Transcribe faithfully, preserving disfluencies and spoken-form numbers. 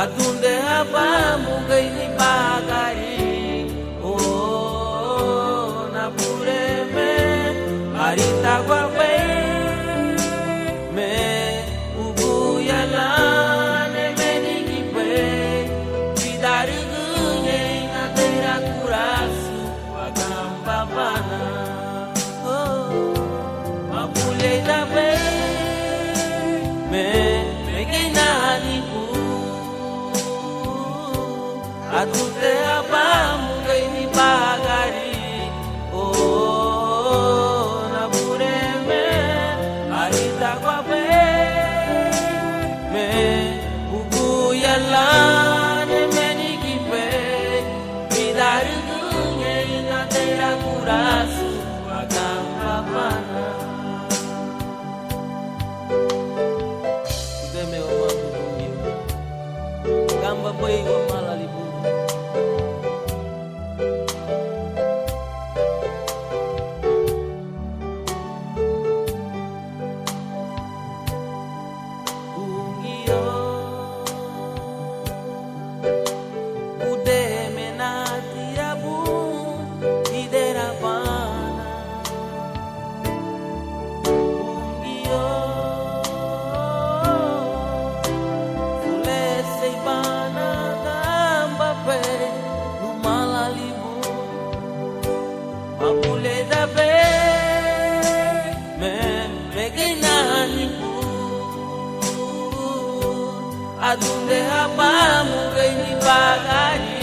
Adundeha bamugei nibagari, o Nabureme, aritaguabei me uguya lan emenigibei, bidarügüñein nadeira gurasu aganbabana. Mabulieidabe me megeinanibu, adundeha bamugei nibagari, o Nabureme, aritaguabei me uguya lan emenigibei, bidarügüñein nadeira gurasu aganbabana. Gudeme wamá Bungiu, aganbabei wamalali bun. Bungiu, gudeme natiabun, iderabana. Bungiu, fuleseibana aganbabei lumalali bun. Mabulieidabe me megeinanibu, adundeha bamugei nibagari,